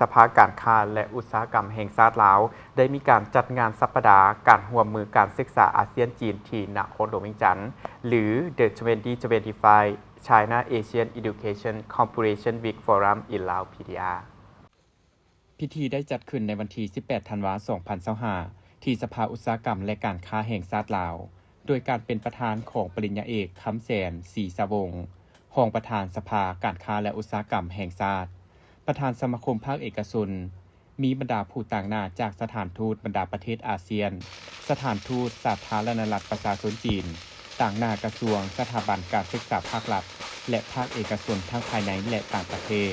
ສະພາການຄ້າ ແລະ ອຸດສາຫະກຳແຫ່ງຊາດລາວ ໄດ້ມີການຈັດງານສັບປະດາການຮ່ວມມືການສຶກສາອາຊຽນ-ຈີນ ທີ່ນະຄອນຫຼວງວຽງຈັນ ຫຼື The twenty twenty-five China Asian Education Cooperation Week Forum in Lao P D R. ພິທີໄດ້ຈັດຂຶ້ນໃນວັນທີສິບແປດ ທັນວາ ສອງພັນຊາວຫ້າ ທີ່ສະພາອຸດສາຫະກຳ ແລະ ການຄ້າແຫ່ງຊາດລາວ ໂດຍການເປັນປະທານຂອງປະລິນຍາເອກ ຄຳແສນ ສີສະວົງ ຮອງປະທານສະພາການຄ້າ ແລະ ອຸດສາຫະກຳແຫ່ງຊາດ, ປະທານສະມາຄົມພາກເອກະຊົນ, ມີບັນດາຜູ້ຕາງໜ້າຈາກສະຖານທູດບັນດາປະເທດອາຊຽນ, ສະຖານທູດສາທາລະນະລັດປະຊາຊົນຈີນ, ຕາງໜ້າກະຊວງ, ສະຖາບັນການສຶກສາພາກລັດ ແລະ ພາກເອກະຊົນທັງພາຍໃນ ແລະ ຕ່າງປະເທດ,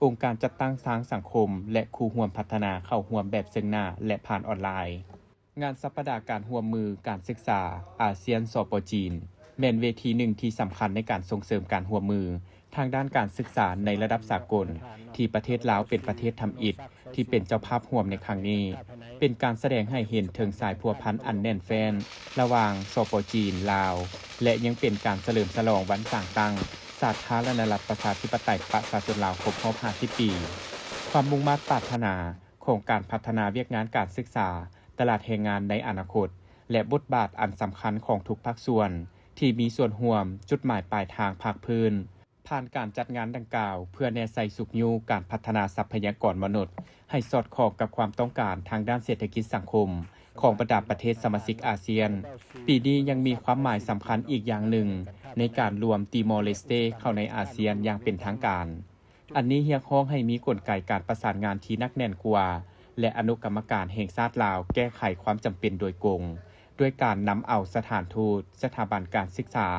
ອົງການຈັດຕັ້ງທາງສັງຄົມ ແລະ ຄູ່ຮ່ວມພັດທະນາເຂົ້າຮ່ວມແບບເຊິ່ງໜ້າ ແລະ ຜ່ານອອນລາຍ. ງານສັບປະດາການຮ່ວມມືການສຶກສາອາຊຽນ ສປ ຈີນ ແມ່ນເວທີໜຶ່ງທີ່ສຳຄັນໃນການສົ່ງເສີມການຮ່ວມມືທາງດ້ານການສຶກສາໃນລະດັບສາກົນ ທີ່ປະເທດລາວເປັນປະເທດທຳອິດທີ່ເປັນເຈົ້າພາບຮ່ວມໃນຄັ້ງນີ້, ເປັນການສະແດງໃຫ້ເຫັນເຖິງສາຍພົວພັນອັນແໜ້ນແຟ້ນລະຫວ່າງ ສປ ຈີນ ລາວ ແລະ ຍັງເປັນການສະເຫຼີມສະຫຼອງວັນສ້າງຕັ້ງສາທາລະນະລັດປະຊາທິປະໄຕປະຊາຊົນລາວຄົບຮອບຫ້າສິບປີ. ຄວາມມຸ່ງມາດປາດຖະໜາ ຂອງການພັດທະນາວຽກງານການສຶກສາ, ຕະຫຼາດແຮງງານໃນອະນາຄົດ ແລະ ບົດບາດອັນສຳຄັນຂອງທຸກພາກສ່ວນທີ່ມີສ່ວນຮ່ວມ, ຈຸດໝາຍປາຍທາງພາກພື້ນ, ຜ່ານການຈັດງານດັ່ງກ່າວ ເພື່ອແນໃສ່ຊຸກຍູ້ການພັດທະນາຊັບພະຍາກອນມະນຸດ ໃຫ້ສອດຄ່ອງກັບຄວາມຕ້ອງການທາງດ້ານເສດຖະກິດສັງຄົມຂອງບັນດາປະເທດສະມາຊິກອາຊຽນ. ປີນີ້ຍັງມີຄວາມໝາຍສຳຄັນອີກຢ່າງໜຶ່ງ ໃນການລວມຕີມໍເລສເຕເຂົ້າໃນອາຊຽນຢ່າງເປັນທາງການ. ອັນນີ້ຮຽກຮ້ອງໃຫ້ມີກົນໄກການປະສານງານທີ່ໜັກແໜ້ນກວ່າ ແລະ ອະນຸກຳມະການແຫ່ງຊາດລາວແກ້ໄຂຄວາມຈຳເປັນໂດຍກົງ ດ້ວຍການນຳເອົາສະຖານທູດ, ສະຖາບັນການສຶກສາ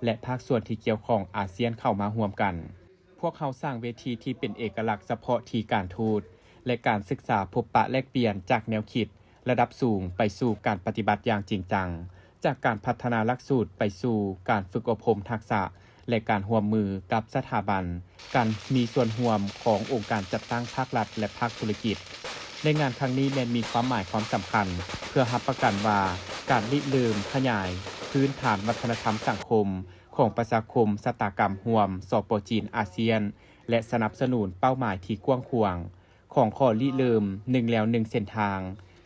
ແລະ ພາກສ່ວນທີ່ກ່ຽວຂ້ອງອາຊຽນເຂົ້າມາຮ່ວມກັນ. ພວກເຮົາສ້າງເວທີທີ່ເປັນເອກະລັກສະເພາະທີ່ການທູດ ແລະ ການສຶກສາພົບປະແລກປ່ຽນຈາກແນວຄິດ ລະດັບສູງໄປສູ່ການປະຕິບັດຢ່າງຈິງຈັງ, ຈາກການພັດທະນາຫຼັກສູດໄປສູ່ການຝຶກອົບຮົມທັກສະ ແລະ ການຮ່ວມມືກັບສະຖາບັນ, ການມີສ່ວນຮ່ວມຂອງອົງການຈັດຕັ້ງພາກລັດ ແລະ ພາກທຸລະກິດ. ໃນງານຄັ້ງນີ້ແມ່ນມີຄວາມໝາຍຄວາມສຳຄັນ ເພື່ອຮັບປະກັນວ່າການລິເລີ່ມຂະຫຍາຍພື້ນຖານວັດທະນະທຳສັງຄົມຂອງປະຊາຄົມຊະຕາກຳຮ່ວມ ສປ ຈີນ ອາຊຽນ ແລະ ສະໜັບສະໜູນເປົ້າໝາຍທີ່ກວ້າງຂວາງ ຂອງຂໍ້ລິເລີ່ມໜຶ່ງແລວໜຶ່ງເສັ້ນທາງ,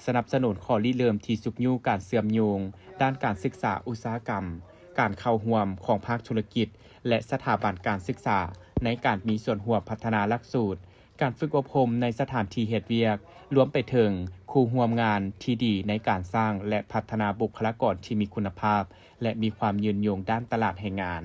ສະໜັບສະໜູນຂໍ້ລິເລີ່ມທີ່ຊຸກຍູ້ການເຊື່ອມໂຍງດ້ານການສຶກສາອຸດສາຫະກຳ, ການເຂົ້າຮ່ວມຂອງພາກທຸລະກິດ ແລະ ສະຖາບັນການສຶກສາໃນການມີສ່ວນຮ່ວມພັດທະນາຫຼັກສູດ, ການຝຶກອົບຮົມໃນສະຖານທີ່ເຮັດວຽກ, ລວມໄປເຖິງຄູ່ຮ່ວມງານທີ່ດີໃນການສ້າງ ແລະ ພັດທະນາບຸກຄະລາກອນທີ່ມີຄຸນນະພາບ ແລະ ມີຄວາມຍືນຍົງດ້ານຕະຫຼາດແຮງງານ.